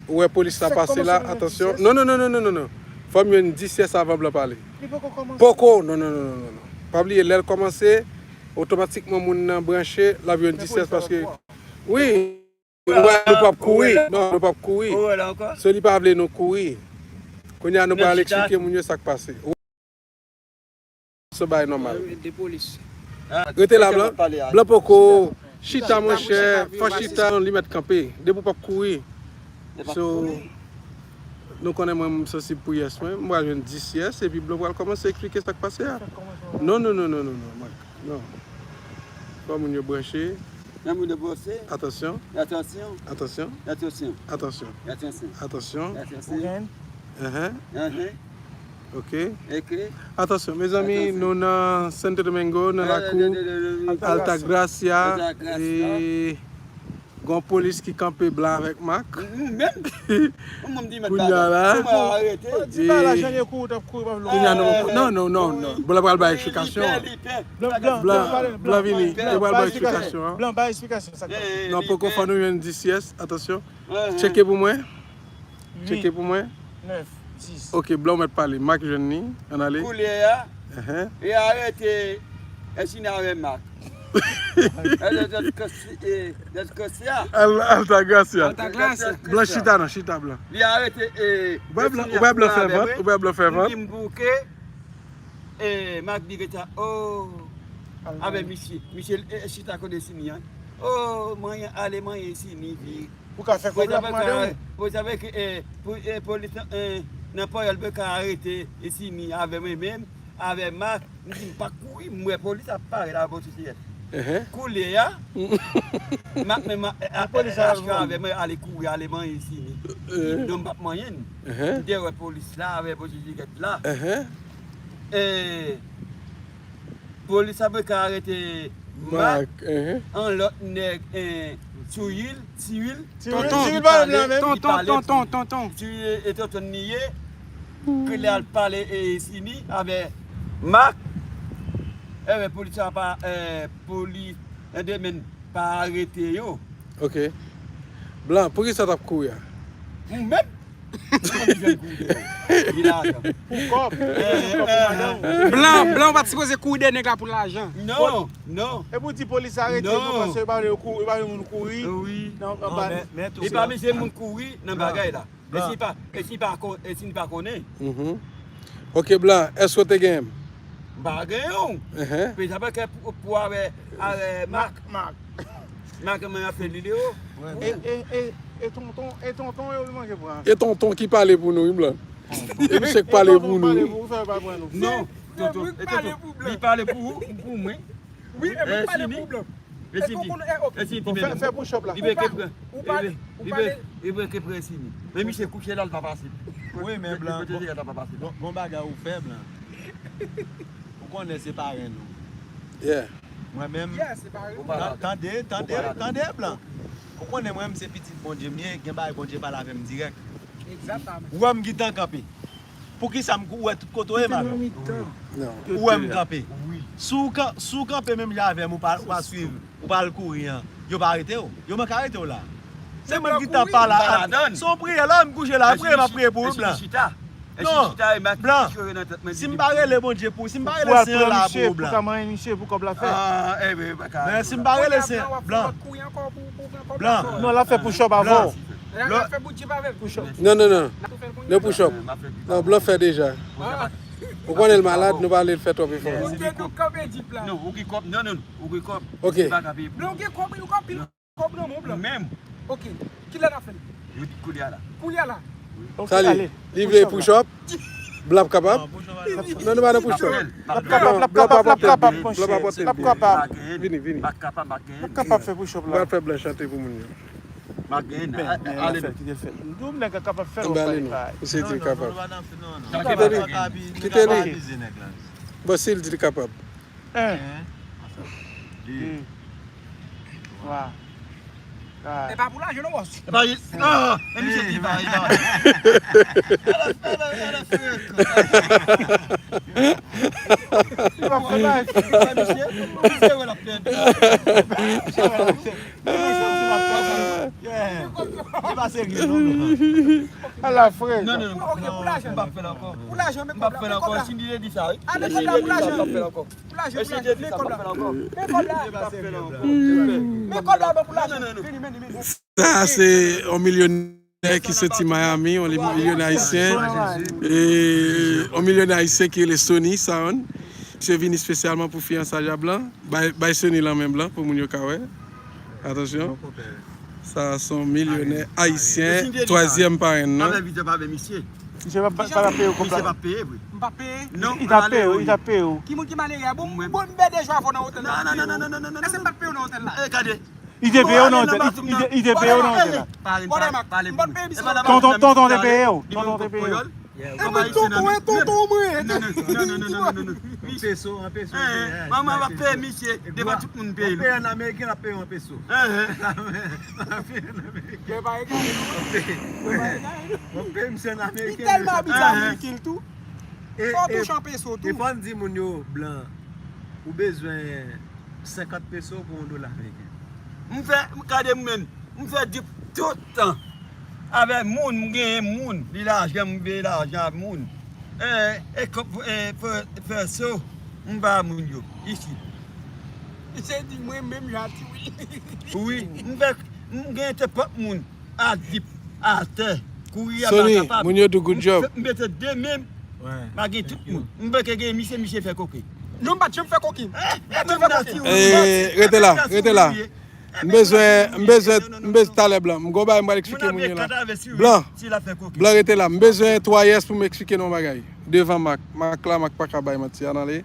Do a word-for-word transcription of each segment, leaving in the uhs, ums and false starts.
Ou wè polis la pase la, atansyon. Non, non, non, non, non, non, non. Fò m jwenn dis yès avan blan pale. Li poko kòmanse. Poko, non, non, non, non, non, non. Pa bliye, lè l kòmanse, otomatikman moun nan branche, l ap jwenn dis yès paske. Wi, nou p ap kouri. Non, nou p ap kouri. So, li pa vle nou kouri. Kounye a, nou pral eksplike moun yo sa k pase. Se bay nòmal. Rete la, blan. Blan poko chita, monchè. Fò chita, li mèt kanpe. Depi w p ap kouri. So, nou konnen mwen, m sansib pou yès mwen. M pral jwenn dis yès, epi blan pral kòmanse eksplike sa k pase a. Non, non, non, non, non, non, Marc. Non. Fò moun yo branche. Nan moun yo branche. Atansyon. Atansyon. Atansyon. Atansyon. Atansyon. Atansyon. Atansyon. Atansyon. Ou gen? Enhen. Enhen. Ok. Ok. Atansyon, mezanmi, nou nan Santo Domingo, nan lakou Altagracia, e gon polis ki kanpe blan avèk Marc. Menm? Kounye a la, di bagay la, jan yo kouri, t ap kouri, pa vle kouri. Non, non, non, non. Blan pral bay eksplikasyon. Blan, blan, blan, blan vini. Yo pral bay eksplikasyon. Blan bay eksplikasyon, sa k pase. Non, poko, fò nou jwenn dis yès, atansyon. Tcheke pou mwen. Tcheke pou mwen. Nèf, dis. Ok, blan, ou mèt pale. Marc jwenn li. Ann ale. Koulye a, e arete Esini avè Marc. Altagracia. Altagracia. Blan, chita non, chita, blan. Li arete. Ou wè blan fè vant, ou wè blan fè vant. Li di m bouke. E Marc di rete o. Avè misye. Misye chita kote Esini an. O, manyen, ale manyen Esini vire. Ou ka fè kòb la pou madanm ou. Pou sa vle ke, eh, pou, eh, polis nan, eh, nan Panyòl, mwen ka arete Esini avè mwen menm, avè Marc, m di m pa kouri, m wè polis ap pare la bò sou siyèt. Koulye a, Marc menm, eh, eh, eh, avè mwen, ale kouri, ale manyen Esini. Non, m p ap manyen l. M te wè polis la avè bò sou siyèt la. Eh, Polis ap ka arete Marc, an lòt nèg, eh, Tiwil, Tiwil. Tonton, tonton, tonton, tonton. Tiwil e tonton li ye. Ke lè al pale e Esini avè Marc. Ebyen, polis la pa, eh, polis, eh, demen pa arete yo. Ok. Blan, poukisa w t ap kouri a? Ou menm? Pou kòb. Blan, blan, ou pa t sipoze kouri dèyè nèg la pou lajan. Non, non. Epi w di polis arete nou paske yo pa vle yo kouri, yo pa vle moun kouri. Wi. Li pa bezwen moun kouri nan bagay la. E si pa, e si pa kon-, e si n pa konnen. Ok, blan, èske w te genyen m? M pa genyen w. Prezan pa kè pou, pou avè, avè Marc. Marc. Marc, mwen ap fè videyo. E, e, e, e tonton, e tonton yo li manke pran. E tonton ki pale pou nou, wi, blan. E misye k pale pou nou, wi. Non, tonton, e tonton, li pale pou ou, pou mwen. Wi, e mwen pale pou blan. Esini, Esini, fè, fè push up la. Li beke pran. Ou pale, ou pale. Li beke pran Esini. Men misye kouche la, l pa pase. Wi, men blan, gon bagay ou fè, blan. Ou konnen se parenn ou. Yeah. Mwen menm, tande, tande, tande, blan. Ou konnen mwen menm se pitit Bondye m ye, gen bagay Bondye pale avè m dirèk. Ou wè m gentan kanpe. Poukisa m kou-, ou wè tout kote w ye, madanm? Ou wè m kanpe. Si w kan-, si w kanpe menm jan avè m, ou pa, ou pa swiv, ou pa al kouri an, yo pa arete w. Yo manke arete w la. Se mwen ki t ap pale a. Se yon priyè la, m kouche la, priyè m ap priye pou ou, blan. Non, blan. Si m pa rele Bondye pou, si m pa rele Senyè la pou ou, blan. Men si m pa rele Senyè, blan. Blan. Non, l ap fè push up avè w. Non, non, non. Non, push up. Non, blan fè deja. Ou konnen l malad, nou pa vle l fè twòp efò. Ou gen kòb, non, non, ou gen kòb. Ok. Blan, ou gen kòb, ou gen kòb, blan, mon blan. Menm. Ok. Kilè n ap fè l? Yo di koulye a la. Koulye a la. Sa li, li vle push up. Blan p kapab. Non, nou pa nan push up. L ap kapab, l ap kapab, l ap kapab, monchè. L ap kapab. Vini, vini. L ap kapab fè push up la. Pral fè blan chante pou moun yo. M ap genyen nan. Ale, kite l fè. M di w nèg la kapab fè l, ou pa ale non. Misye di l kapab. Kite li. Kite li. Bon, si l di l kapab. En. De. Twa. Kat. E pa pou lajan non, bòs. E pa, ah, men misye di pa, e pa. Ala, ala, ala, frè. Misye, misye, wè l ap pèdi. serye, non, non. Ala frè. Non, non, non. Ok, pou lajan. M p ap fè l ankò. Pou lajan, men M p ap kòb fè l la, men kòb ankò. la. Si li di sa, wi. A, men kòb la, pou lajan. M p ap fè l ankò. Pou lajan, E pou si li lajan, di men sa, m kòb p ap fè l la. ankò. Men kòb la. M p ap fè l ankò. Men kòb la, men pou lajan. Non, non, non, non. Vini, vini, vini. Sa se yon milyonè ki soti Miami, yon milyonè ayisyen. E yon milyonè ayisyen ki rele Sony Sound. Misye vini espesyalman pou fiyansaj a Blan. Bay, bay Sony lanmen Blan pou moun yo ka wè. Atansyon. Sa se yon milyonè ayisyen, twazyèm parenn nan. Avè vizyon pa avè misye. Misye pa pa- pa peye w kòb Misye la. Pa peye vre. M pa peye. Non, Li t ap peye w, li t ap peye w. Ki moun ki malere a? Bon, Mwen- bon, m bè de jou avè w nan otèl la. Non, non, non, non, non, non, non. Èske m pa t peye w nan otèl la? Eh, gade. Li te peye w nan otèl. Li- li- Li te peye w nan otèl la. Pale, Bon, pale, Mark, pale m pou pa mwen. peye E misye. pa la Tonton, pale tonton te pou peye w. mwen. Tonton te peye w. E mwen tonton, e tonton mwen. Non, non, non, non, non, non, non. An peso, an peso. Eh, manman va peye misye devan tout moun peye. Peye an ameriken, l ap peye an peso. Eh, Mwen pa egare non. Mwen pa egare non. Mwen peye misye an Li ameriken. tèlman abitye Ameriken tou. E, Fò w e, touche an peso e tou. fò n di moun yo, Blan, ou bezwen senkant peso pou yon dola ameriken. M fè, m gade m menm, m fè dip tout tan. Avè moun, m genyen moun, li lajan, m veye lajan a moun. E, e, e, fè, fè so, m ba moun yo, isi. Se di mwen menm jan ti wi. Wi, m fè, m genyen te pòp moun, a dip, atè, kouri a Sony, pa kapab. Moun yo do good job. M mete de men, m pa gen tout moun. M vle ke gen misye, misye fè koke. Non, m pa t janm fè koken. E mwen m nati. Eh, rete la, rete la. M bezwen, m bezwen, m bezwen talè Blan. M gon bagay m pral eksplike moun yo la. Blan, Blan rete la. M bezwen twa yes pou m eksplike nou yon bagay. Devan Mark. Mark la, Mark pa ka bay manti a nan li.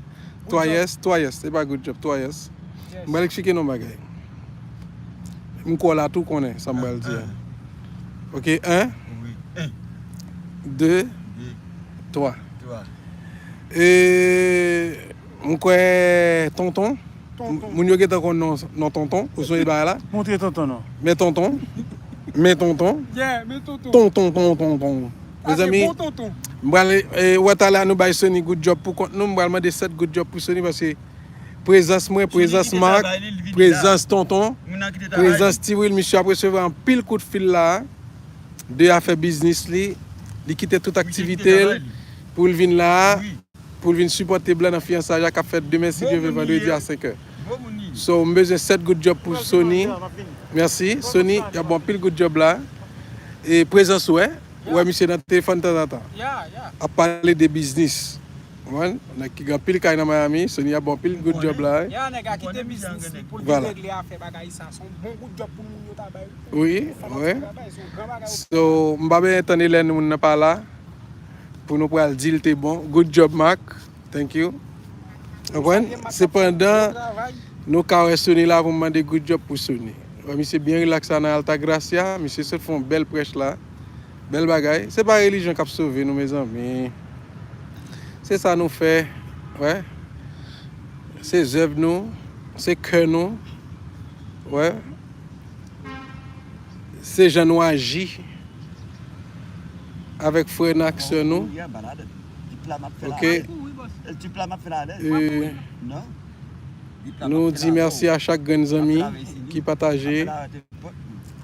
Twa yes, twa yes. Se pa good job, twa yes. M pral eksplike nou yon bagay. M kwè w la tou konnen sa m pral di a. Ok, en, de, twa. E m kwè tonton, moun yo gentan konn non, non tonton, ou sonje bagay la? Montre tonton non. Men tonton, men tonton, Yeah, men tonton. Tonton, tonton, tonton. Sa se Mezanmi, bon tonton. m pral, eh, wè talè a nou bay Sony good job pou kont nou, m pral mande sèt good job pou Sony paske prezans mwen, prezans Mark, prezans tonton, prezans Ti Will, misye ap resevwa anpil kout fil la. De afè biznis li, li kite tout aktivite l pou l vin la, pou l vin sipòte Blan nan fiyansaj la k ap fèt demen si Dye vle vandredi a senk è. So, m bezwen sèt good job pou Sony. Mèsi, Sony, y ap bon pil good job la. E prezans ou, wè, wè misye nan telefòn tanzantan. Ap pale de biznis. Konprann? Nèg ki gen anpil kay nan Miami, Sony ap bon pil good job la. Ya, nèg a kite biznis li pou l Voilà. Regle afè bagay sa. Se yon bon good job pou moun yo ta bay. Wi, wi. So, m pa bezwen tann Hélène moun nan pa la. Pou nou pral di l te bon. Good job, Mark. Thank you. Konprann? Sepandan, nou ka wè Sony la pou m mande good job pou Sony. Wè, misye byen rilaks la nan Altagracia. Misye sot fè yon bèl prèch la. Bèl bagay. Se pa relijyon k ap sove nou, mezanmi. Se sa nou fè. Wè. Se zèv nou. Se kè nou. Wè. Se jan nou aji avèk frè n ak sè nou. Ok. E, nou di mèsi a chak grenn zanmi ki pataje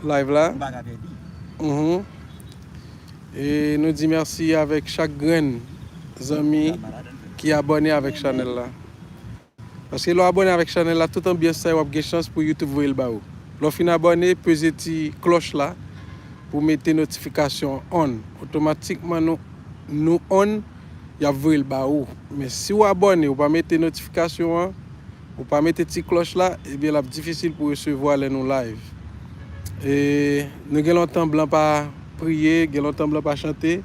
live la. Mhm. E nou di mèsi avèk chak grenn zanmi ki abòne avèk chanèl la. Paske lè w abòne avèk chanèl la, tout anbyans sa yo w ap gen chans pou YouTube voye l ba ou. Lè w fin abòne, peze ti klòch la pou mete notifikasyon on. Otomatikman nou, nou on, y ap voye l ba ou. Men si w abòne, ou pa mete notifikasyon an, ou pa mete ti klòch la, ebyen l ap difisil pou resevwa lè nou live. E nou gen lontan Blan pa priye, gen lontan Blan pa chante.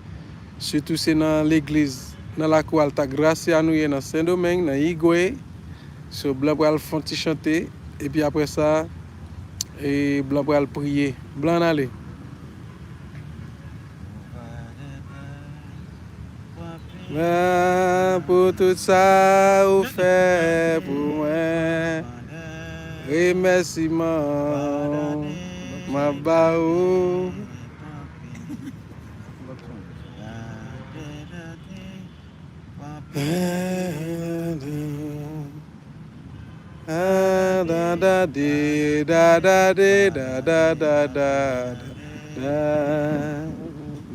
Sitou se nan legliz, nan lakou Altagracia nou ye nan Sendomeng, nan Higüey. So, Blan pral fè yon ti chante, epi apre sa, e, Blan pral priye. Blan, ann ale. Mwen pou tout sa ou fè pou mwen. Remèsiman m ap ba ou. Da,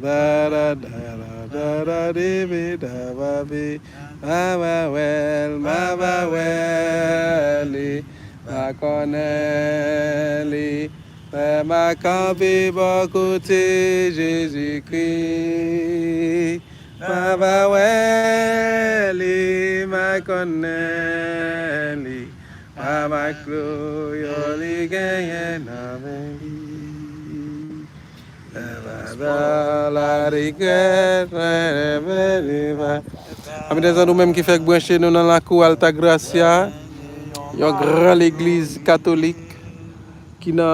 da, da, da, da, da, da, di, bi, da, ba, bi. M a va wè l, m a va wè li, m a konnen li. Lè m a kanpe bò kote Jezikri, m a va wè li, m a konnen li. Pa maklo yo li genyen nan men li. Lè m a la rigrèt, mwen renmen li pa. Ami dèzan, nou menm ki fèk branche nou nan lakou Altagracia, yon gran legliz katolik ki nan